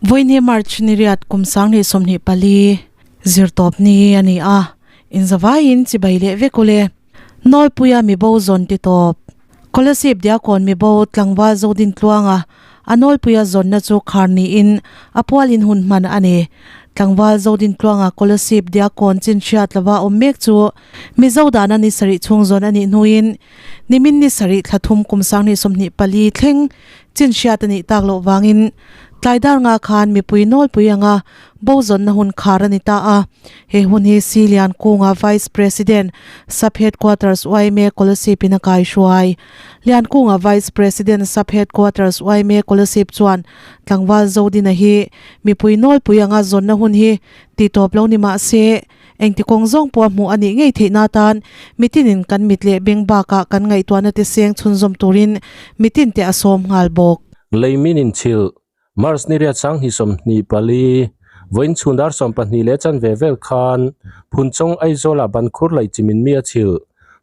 Vawiini March ni riat kum 2024 zirtawp ni a ni a, inzavaiin chibai leh vek ule. Nawlpuia mibo zawn ti tawp. Kolasib Diakon mibo tlangval Zodin Tluanga a nawlpuia zawnna chu khar niin a pualin hun hman a ni. Tlangval Zodin Tluanga Kolasib Diakon chin hriat lova awm mek chu Mizo dana ni sarih chhung zawn a nih hnuin nimin ni sarih thla thum kum 2024 thleng chin hriat a nih tak loh vangin Tlaidar nga khan mipui nawlpui anga bo zawnna hun khar a ni ta a. He hun hi Si Lian Kunga Vice President, Sub Headquarters yma Kolasib in a kaihruai. Lian Kunga Vice President, Sub Headquarters yma Kolasib chuan tlangval Zodina hi mipui nawlpui anga zawnna hun hi tihtawp lo ni mah se, engti kawng zawng pawh a hmuh a nih ngei theihna atan mitinin kan mit leh beng bakah kan ngaihtuahna te seng chhunzawm turin mitin te a sawm nghal bawk. Leimin inchhilh, March ni riat 2024, vawiin chhun dar 12 leh chanve vel khan Phunchawng Aizawlah bankhur laih chimin mi a chhilh.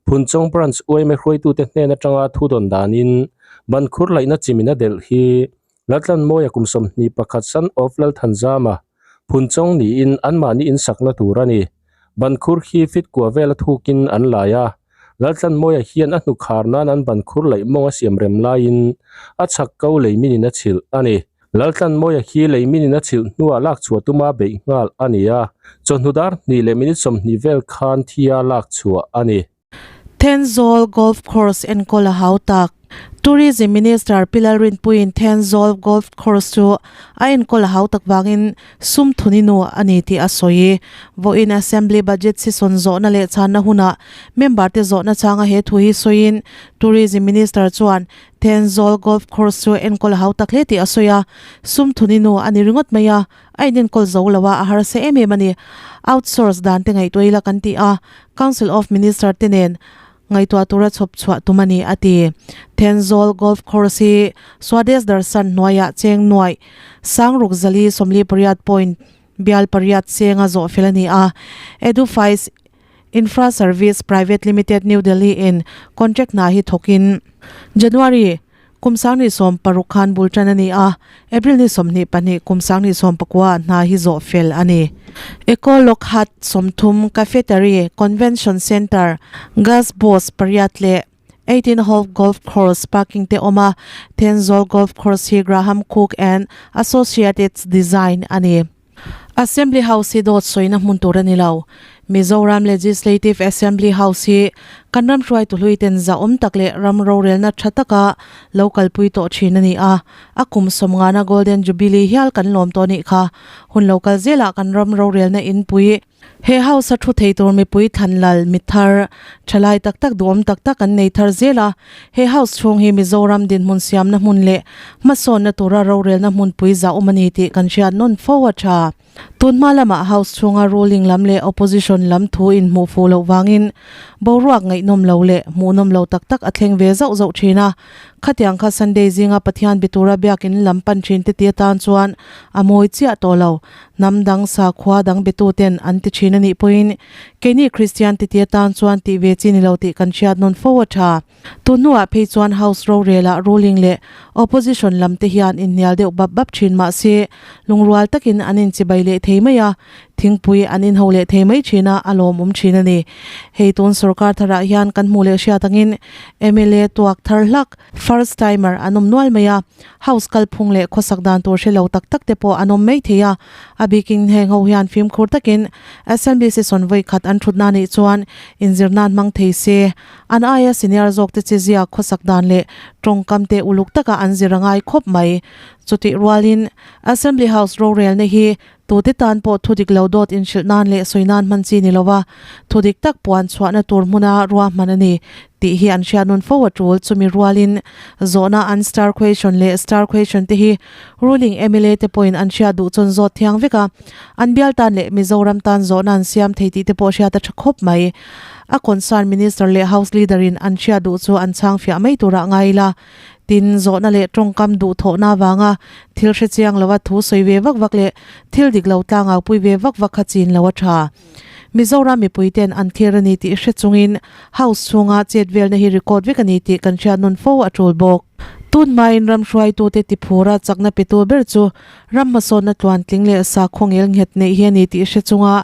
Phunchawng Branch yma hruaitute hnen atanga thu dawn danin bankhur laihna chimin a delh hi Laltlanmawia kum 21 son of Lalthanzama Phunchawng niin anmahni insakna tur a ni. Bankhur hi fit kua vela thukin an lai a, Laltlanmawia hian a hnukhar nan an bankhur laih mawng a siam rem laiin a chhak ko leiminin a chhilh a ni. Laltlanmawia hi leiminin a chhilh hnuah lak chhuah tuma beih nghal a ni a, chawhnu dar hnih leh minute 20 vel khan thia lak chhuah a ni. Thenzawl Golf Course enkawl a hau tak. Tourism Minister Pi Lalrinpuiin Thenzawl Golf Course chu a enkawl a hau tak vangin sum thuni nu a ni tih a sawi. Vawiin Assembly Budget session zawhna leh chhanna hunah member te zawhna changa he thu hi sawiin Tourism Minister chuan Thenzawl Golf Course chu enkawl a hau tak hle tih a sawi a, sum thuni nu a ni ringawt mai a, a inenkawl zo lo a, a harsa em em a ni. Outsource dan te ngaihtuah ila kan ti a, Council of Minister te nen ngaihtuah tura chhawp chhuah tum a ni, a ti. Thenzawl Golf Course hi Swadesh Darshan hnuaiah cheng nuaih sangruk zali 48 point bial pariat chenga zawh fel a ni a. Edufice Infra Service Private Limited New Delhi in contract hna hi thawkin January Kum 2016 khan bul tan a ni a, April ni 22 kum 2019 hna hi zawh fel a ni. Eco Log Hut 30, Cafeteria, Convention Centre, Gas Bus pariat leh 18 Hole Golf Course parking te awm a, Thenzawl Golf Course hi Graham Cooke and Associates design a ni. Assembly House hi dawt sawina hmun tur a ni lo. Mizoram Legislative Assembly House hi kan ram hruaitu hlui ten zahawm tak leh ram rorelna tha taka lo kalpui tawh thin a ni a. A kum sawmngana Golden Jubilee hial kan lawm tawh nih kha. Hun lo kal zelah kan ram rorelna inpui He house a thu thei tur mipui thlanlal, mithar, thalai tak tak duhawm tak tak an nei thar zel a. He house chhung hi Mizoram dinhmun siamna hmun leh hmasawnna tura rorelna hmunpui zahawm a ni tih kan hriat nawn fo a tha. Tunhma lamah house chhunga ruling lam leh opposition lam thu inhmuh fuh loh vangin boruak ngaihnawm lo leh hmuhnawm lo tak tak a thleng ve zauh zauh thin a. Khatiang kha Sunday zinga Pathian bi tura biakin lam pan thin te ti atan chuan a mawi chiah tawh lo. Hnam dang sakhua dang betuten an ti thin a nih pawhin keini Kristian titi atan chuan tih ve chi ni lo tih kan hriat nawn fo a tha. Tun hnuah phei chuan House rorela ruling leh opposition lam te hian inhnial deuh bap bap thin mah se lungrual takin an inchibai leh thei mai a, thingpui an inho leh thei mai thin a, a lawmawm thin a ni. Hei tun sorkar tharah hian kan hmuh leh hriat angin mla tuak thar hlak, first timer, an awm nual mai a, House kalphung leh khawsak dan tur hre lo tak tak te pawh an awm mai thei a, a bikin heng ho hian fimkhur takin Assembly session vawi khat an thutna nih chuan inzir nan hmang thei se, an aia senior zawk te chezia khawsak dan leh tawngkam te uluk taka an zir a ngai khawp mai. Chutih rualin Assembly House rorelna hi Tute tan pawh thu dik lo dawt inhrilh nan leh sawi nan hman chi ni lova thu dik tak puan chhuahna tur hmuna ruahman a ni tih hi an hriat nawn fo a tul. Chumi rualin zawhna an star question leh star question te hi ruling mla te pawhin an hriat duh chuan zawt thiang vek a, an bial tan leh Mizoram tan zawhna an siam thei tih te pawh hriat a tha khawp mai. A concern minister leh house leader in an hriat duh chu an chhang fiah mai turah ngai ila. Tin, zawhna leh tawngkam duhthawhna avanga thil hre chiang lova thu sawi ve vak vak leh thil dik lo tlangau pui ve vak vak kha chin lo a tha. Mizoram mipuiten an thlir a ni tih hre chungin House chhunga chet velna hi record vek a ni tih kan hriat nawn fo a tul bawk. Tun hmain ram hruaitute tiphura chakna petu ber chu ram hmasawnna tluantling leh sakhaw ngel nghet neih hi a ni tih hre chunga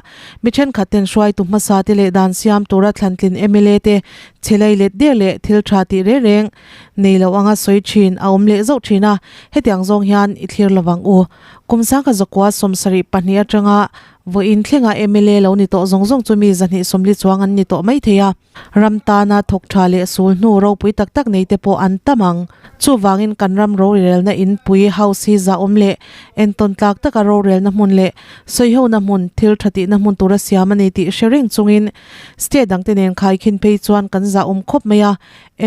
mi thenkhatten hruaitu hmasa te leh dan siam tura thlantlin mla te chhe lei let der leh thil tha tih reng reng nei lo anga sawi thin a awm leh zauh thin a, hetiang zawng hian i thlir lovang u. Kum sangkha zakua 72 atanga Vawiin thlenga mla lo ni tawh zawng zawng chu mi 240 chuang an ni tawh mai thei a, ram tana thawk tha leh sul hnu ropui tak tak nei te pawh an tam ang. Chuvangin kan ram rorelna inpui, house, hi zahawm leh entawn tlak taka rorelna hmun leh sawihona hmun, thil tha tihna hmun tura siam a ni tih hre reng chungin state dangte nen khaikhin phei chuan kan zahawm khawp mai a,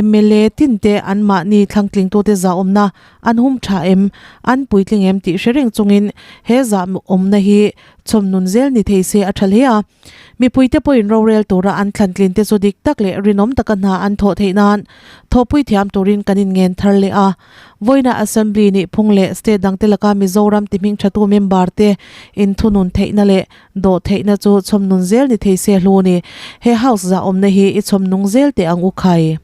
mla tinte anmahni thlangtlingtute zahawmna An hum tha em? An puitling em tih hre reng chungin he zah awmna hi chhawm nun zel ni thei se a tha hle a. Mipuite pawhin rorel tura an thlantlin te chu dik tak leh rinawm taka hna an thawh theih nan thawhpui thiam turin kan inngen thar leh a. Vawiina Assembly nih phung leh state dangte laka Mizoram tihming thatu member te inthunun theihna leh dawh theihna chu chhawm nun zel ni thei se hlu ni. He House zah awmna hi i chhawm nung zel teh ang u khai.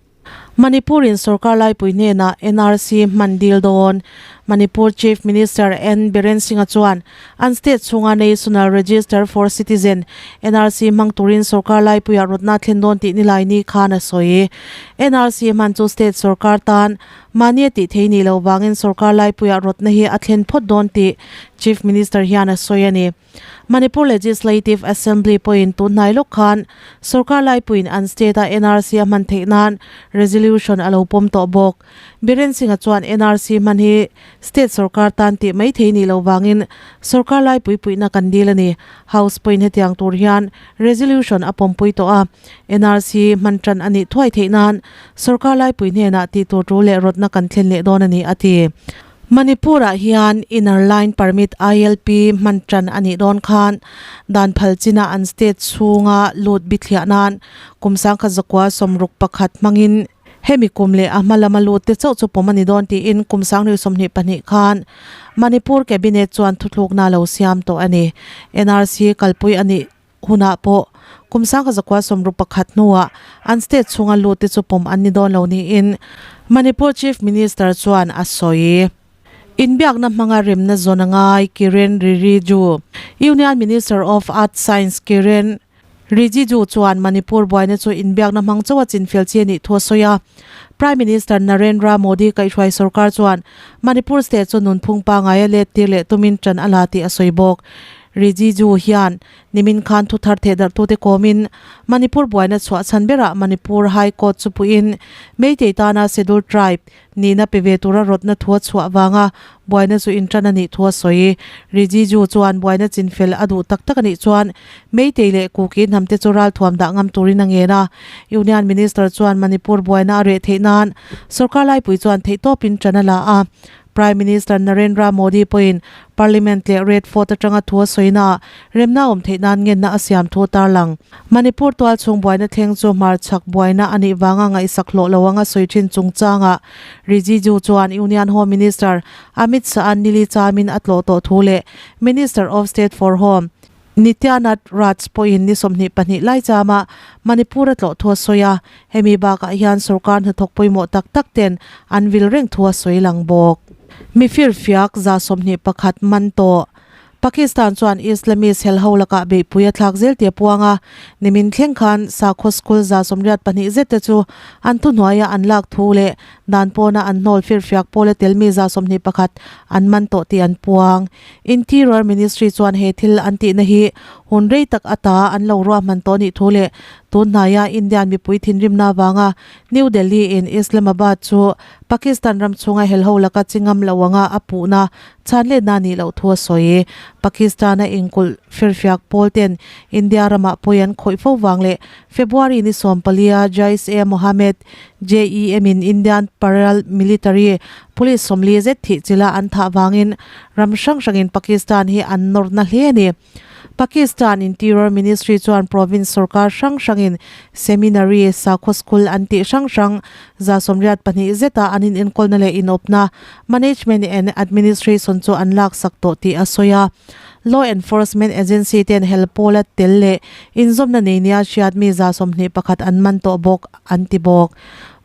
Manipur in sorkar laipui hnenah NRC hman dil dawn. Manipur Chief Minister N Biren Singh-a chuan an state chhunga National Register for Citizen, NRC, hmang turin sorkar laipuiah rawtna thlen dawn tih nilai ni khan a sawi. NRC hman chu state sorkar tan mahni a tih thei nih loh vangin sorkar laipuiah rawtna hi a thlen phawt dawn tih Chief Minister hian a sawi a ni. Manipur Legislative Assembly pawhin tun hnai lawk khan sorkar laipuiin an state-a NRC a hman theih nan resolution a lo pawm tawh bawk. Biren Singh-a chuan NRC hman hi state sorkar tan tih mai thei nih loh vangin sorkar laipui puihna kan dil a ni. House pawhin hetiang tur hian resolution a pawmpui tawh a, NRC hman tan a nih thuai theih nan sorkar laipui hnenah tih tur tul leh rawtna kan thlen leh dawn a ni, a ti. Manipur-ah hian Inner Line Permit, ILP, hman tan a nih dawn khan dan phal chinah an state chhunga lut bithliah nan kum 1961 hmangin hemi kum leh a hma lama lut te chauh chu pawm a ni dawn tiin kum 2022 khan Manipur Cabinet chuan thuthlukna lo siam tawh a ni. NRC kalpui a nih hunah pawh kum 1961 hnuah an state chhunga lut te chu pawm an ni dawn lo niin Manipur Chief Minister chuan a sawi. Inbiakna hmanga remna zawn a ngai Kiren Rijiju. Union Minister of Earth Science Kiren Rijiju chuan Manipur buaina chu inbiakna hmang chauh a chinfel chi a nih thu a sawi a. Prime Minister Narendra Modi kaihhruai sorkar chuan Manipur state chu nunphung pangai a let tir leh tumin tan a la tih a sawi bawk. Rijiju hian Nimin khan thu thar thehdarhtute kawmin Manipur buaina chhuah chhan berah Manipur High Court chu puiin Meitei tana Scheduled Tribe nihna pe ve tura rawtna thu a chhuah vanga buaina chu intan a nih thu a sawi. Rijiju chuan buaina chinfel a duh tak tak a nih chuan Meitei leh Kuki hnamte chu ralthuam dah ngam turin a ngen a. Union Minister chuan Manipur buaina a reh theih nan sorkar laipui chuan theihtawpin tan a la a. Prime Minister Narendra Modi pawhin Parliament leh Red Fort atanga thu a sawina ah remna awm theih nan ngenna a siam thu a tarlang. Manipur tualchhung buaina thleng chu hmarchhak buaina a nih vanga ngaihsak hlawh lo anga sawi thin chungchangah Rijiju chuan Union Home Minister Amit Shah-a'n nili chamin a tlawh tawh thu leh Minister of State for Home Nityanand Raj pawhin ni 22 lai chama Manipur a tlawh thu a sawi a, hemi bakah hian sorkar hnathawk pawimawh tak tak ten an vil reng thu a sawi lang bawk. Mifirfiak 21 man tawh Pakistan chuan Islamist helho lakah beihpui a thlak zel tih a puang a, nimin thleng khan sakhaw school 82 zet te chu an thuhnuaia an lak thu leh dan pawna an hnawl firfiak pawla telmi 21 an man tawh tih an puang. Interior Ministry chuan he thil an tihna hi hun rei tak ata an lo ruahman tawh nih thu leh tun hnaia Indian mipui thinrimna avanga New Delhi in Islamabad chu Pakistan ram chhunga helho laka chi ngam lo anga a puhna chhanletna nih loh thu a sawi. Pakistan-a inkulh firfiak pawl ten India ramah pawi an khawih fo vang leh February ni sawmpalia Jaish-e-Mohammed, JEM in Indian Paramilitary Police 40 zet thih chila an thah vangin ram hrang hrangin Pakistan hi an nawrna hle a ni. Pakistan Interior Ministry chuan province sorkar hrang hrangin seminary, sakhaw school an tih hrang hrang 182 zeta an inenkawlna leh inawpna, management and administration, chu an laksak tawh tih a sawi a. Law enforcement agency ten hel pawla tel leh inzawmna nei nia hriat mi 21 an man tawh bawk an ti bawk.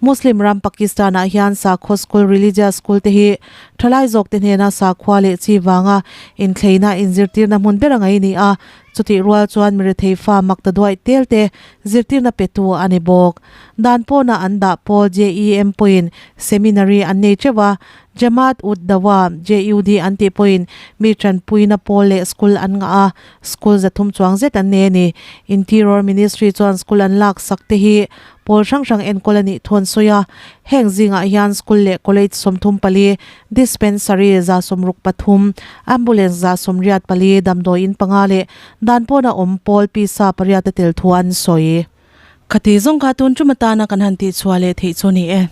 Muslim ram Pakistan-ah hian sakhaw school, religious school, te hi thalai zawkte hnena sakhua leh chi vanga inthleina inzirtirna hmun ber a ngaih ni a, chutih rual chuan mirethei fa makta duaih tel te zirtirna petu a ni bawk. Dan pawnah an dah pawl JEM pawhin seminary an nei teuh a, Jamaat ud Dawa, JUD, an tih pawhin mi tanpuina pawl leh school an ngah a, school 300 chuang zet an nei a ni. Interior Ministry chuan school an lak sak te hi pawl hrang hrang enkawl a nih thu an sawi a, heng zingah hian school leh college 34, dispensary 63, ambulance 84, damdawi in panga leh dan pawna awm pawl pisa pariat a tel thu an sawi. Khati zawng kha tun tum atana kan han tihchhuah leh theih chu a ni e.